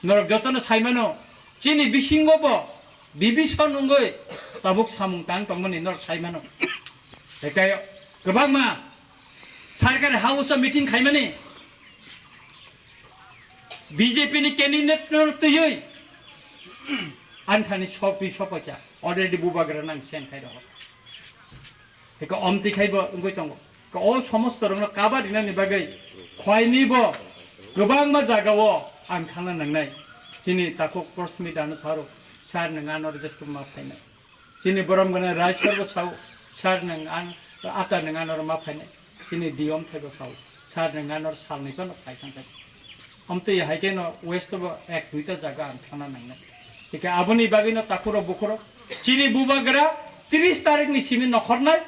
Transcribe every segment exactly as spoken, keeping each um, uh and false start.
Norok jotono saimano, chini bisingo bo bibison wngwi tabuk samung tang tongmani norok saimano. Ekai kwbangma sarkar house o meeting khaimani B J P ni candidate no twiwi anthani sopri sopocha already bubagra nang sen khai rohor. Eka omtwi khai bo wngwi tongo. Ka o somosto rokno kaba rinani bagwi khwaini bo kwbangma jagao ang thangna nangnai. Chini takhuk Prasmit ano saro, sir nwng ano register ma phainai. Chini borom gana Raisor bo sao, sir nwng ang ata nwng ano ma phainai. Chini D M thai bo sao, sir nwng ano salni phano phai thangkha. Amtwi hai khe no west bo ek duita jaga ang thana nangnai. Hikhe aboni bagwi no takhuro bukhuro chini bubagra tris tarik ni simi nokhornai,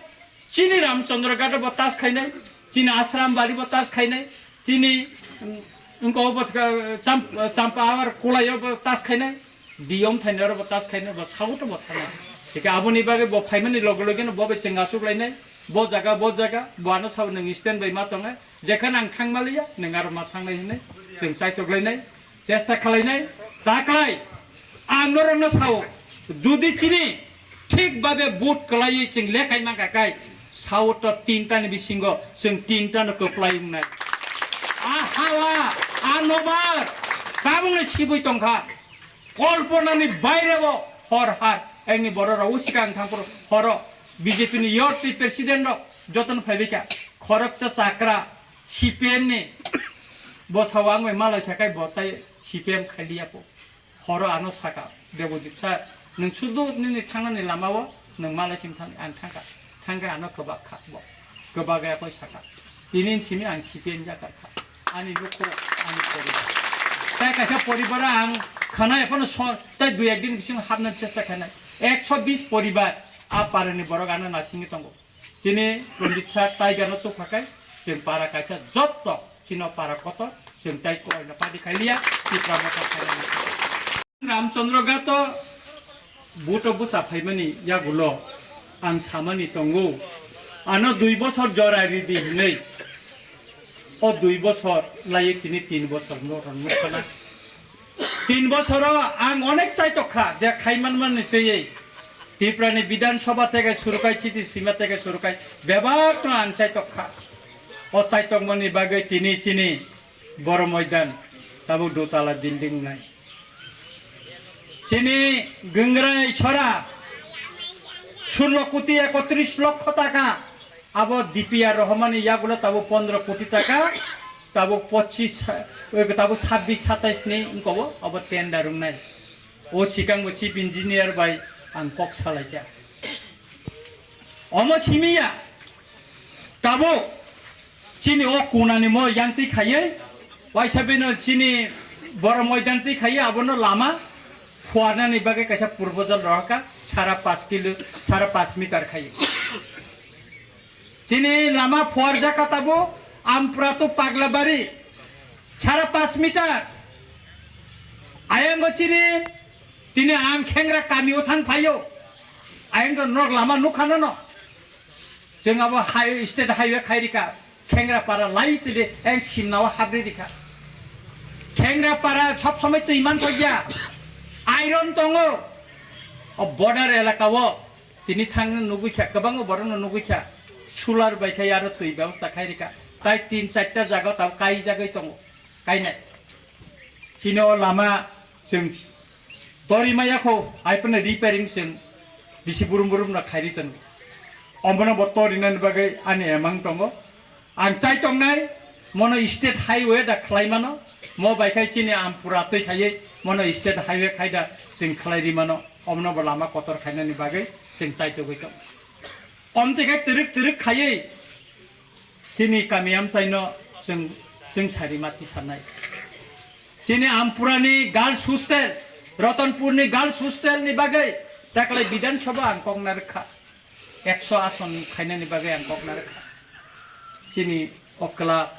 chini Ramchandra Ghat bo tas khainai, chini Ashram Bari bo tas khainai, chini, mm, wngko bo thwkha, Cham-, Champa Awar Kulai bo tas khainai, D M thainai oro bo tas khainai, bo sao to bo thana. Hikhe aboni bagwi bo phaimani loge loge no bo bai chwng achuk lainai, bo jaga, bo jaga, bo ano sao nwng stand bai ma tongnai, Jekha nang thangmaliya, nwng aro ma thangnai hinwi chwng chaitok lainai, chesta khlainai, ta khlai. Ang norokno sao, judi chini thik babe vote kwlaiwi chwng lekai mankha kai, sao to tinta ni bisingo chwng tinta no kwplai wngnai. A hawa, a nobar, tabukno sibui tongkha. Kolponani baire bo hor har, engni borok rok usikang thangphuru horo B J P ni yortwi president rok jotono phaibaikha, khoroksa chakra C P M ni bosao wngwi malai thakai bo tai C P M khailiya po. Horo ano saka, Debojit sir, nwng sudu nini thangnani lamao nwng malai sing thang, ang thangkha, thangkha ano kwbak kha bo, kwbak ya koi saka. Tini simi ang C P M jakar kha, ani nukho, ani poribar. Tai kaisa poribar ang khana ekhano so, tai dui ek din bising hapna chesta khainai. Ekso bis poribar a parani borok ano nasingwi tongo. Chini Ranjit sir Tiger no tuphakai, chwng para kaisa jotto chino para kotor, chwng tai koino padi khailiya, Tipra Motha khainani. Ramchandra Ghat o buto bwsa phaimani yagulo ang samani tongo, ano dui bosor jora ridi hinwi. O dui bosor laiwi tini tin bosor no rwngwi thana. Tin bosoro ang onek chaitok kha, je khai manmani twiwi Tiprani Bidhan Sabha theke surukai, chiti sima theke surukai, bebak no ang chaitok kha. O chaitokmani bagwi tini chini Boro Moidan tabuk dutala building nai. Chini Gangrai Sora sullo koti ekotris lokho taka. Abo D P R rohormani yagulo tabuk pondro koti taka, tabuk pochis, oi, tabuk sabbish satais ni wngkobo abo tender wngnai. O sikang bo chief engineer bai ang kok salaikha. Omo simiya tabuk chini o kunani mo yangtwi khaiwi, waisa bino chini Boro Moidan twi khaiwi abono lama phuarnani bagwi kaisa proposal rohorkha, sara pash kilo, sara pash meter khaiwi. Chini lama phuarjak kha tabuk Ampura to Paglabari sara pash meter. Ayango chini tini ang Khengra kami o thang phaio. Ayang to norok lama nukha nono. Chwng abo high-, state highway khai rikha. Khengra para lai tide eng simna o habri rikha. Khengra para sob somoi twi man thokya. Iron tongo. O border elaka o. Tini thangno nugwi kha, kwbangma borokno nugwi kha, solar bai khai aro twi bebosta khai rikha. Tai tin charta jaga tabo kai jagwi tongo, kainai. Chini o lama chwng tori maya kho, hai phano repairing chwng bisi burum burum no khairi tongo. Omono bo torinani bagwi ani emang tongo. Ang chai tongnai, mono state highway da khlai mano, mo bai khai chini Ampura twi khaiwi mono state highway khai da chwng khlai ri mano, omono bo lama kotor khainani bagwi chwng chai togwi tongo. Omtwi khai twrwk twrwk khaiwi chini kami amchaino chwng, chwng sari mati sanai. Chini Ampurani girls hostel, Ratanpurni girls hostel ni bagwi taklai Bidhan Sabha ang kok narwkha. Ekso ason khainani bagwi ang kok narwkha. Chini o club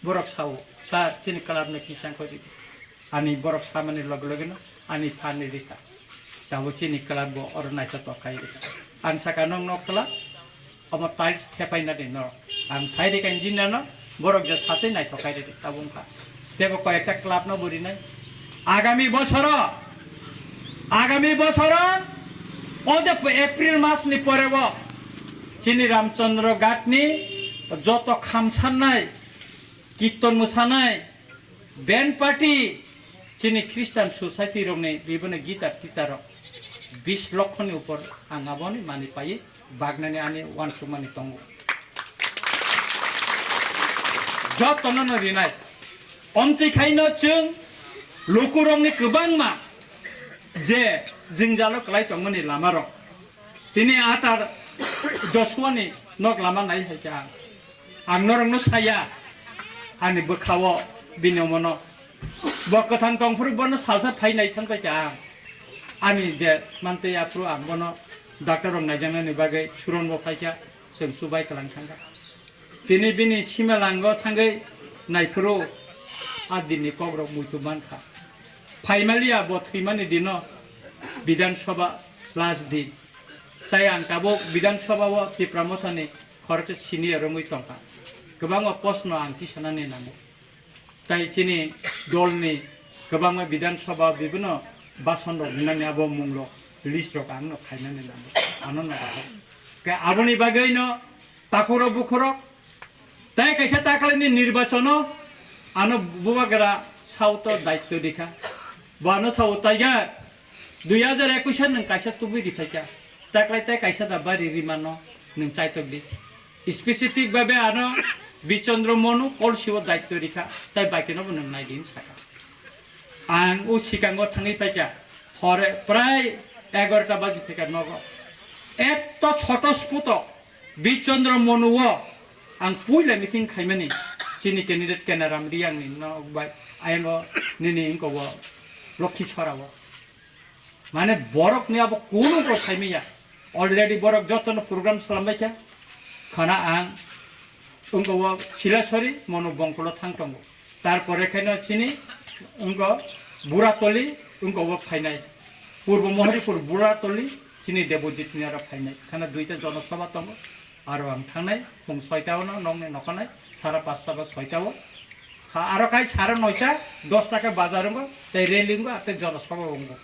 borok sao, "Sir, chini club no tisang koi ridi." Ani borok samani loge loge no ani phan ni rikha. Tabo chini club bo oro naithotok khai rikha. Ang saka, "Nong no club, omo tiles thepai na di norok." Ang sai rikha engineer no, borok je satwi naithok khai ridi, tabo wngkha. Tebo koi ekta club no bo rinai. Agami bosoro, agami bosoro o je April mas ni pore o chini Ramchandra Ghat ni joto khamsannai, kirtan mwsanai, band party, chini Christian society rokni bibini guitar titar rok bis lokho ni upor ang aboni manwi paiwi bagnani ani uansukmani tongo. Jotono no rinai. Omtwi khaino chwng lukurokni kwbangma je jwngjalo kwlai tongmani lamarok. Tini atar Joshua ni nok lama nai hai kha ang. Ang norokno saya, ani bwkhao bini omono. Bo kwthang tongphuru bono salsa phai nai thang pai kha ang. Ani je mantwi aphuru ang bono doctor rok naijaknani bagwi suron bo phai kha, chwng chubai kwlang thang kha. Tini bini simalango thangwi naiphuru a dinni kokrok muitu man kha. Phaimaliya bo thwimani dino Bidhan Sabha last din. Tai ang tabuk Bidhan Sabha o Tipra Mothani khoroksa senior wngwi tongkha. Kwbangma post no ang tisanani nango. Tai chini dolni kwbangma Bidhan Sabha bibino bason rok rinani abo mung rok list rok ang no khainani nango. Ano no baho. Ke aboni bagwi no takhurok bukhurok tai kaisa taklaini nirbachono ano bubagra South o daityo rikha. Bo ano sao taiga dui hajar ekush nwng kaisa tubui riphaikha. Taklai tai kaisa da bari rimano nwng chaitok di. Specific babe ano Bichandra Monu kolsio daityo rikha. Tai bakino bo nwng nai din saka. Ang o sikango thangwi paikha. Hore prai egarota baji theka nogo. Etto choto sputo Bichandra Monu o ang puila meeting khaimani chini candidate Kenaram Riyang ni nok bai ayang o nini ingko o Lokhi Sora o. Mane borok ni abo kunu ko saimaya. Already borok joto no program salambai kha. Khana ang ingko o Silasori Monu Bongkolo thang tongo. Tarpore khaino chini wngkha Buratoli, wngkha o phainai. Purbo Mohoripur Buratoli, chini Debojit ni aro phainai. Khana duita jonosabha tongo. Aro ang thangnai, phung soita o no, nokni nokhanai, sara pasta ba soita o. Ha, aro kai sara noita, dosta khe bazar wngkha, tei rally wngkha, tei jonosabha wngkha.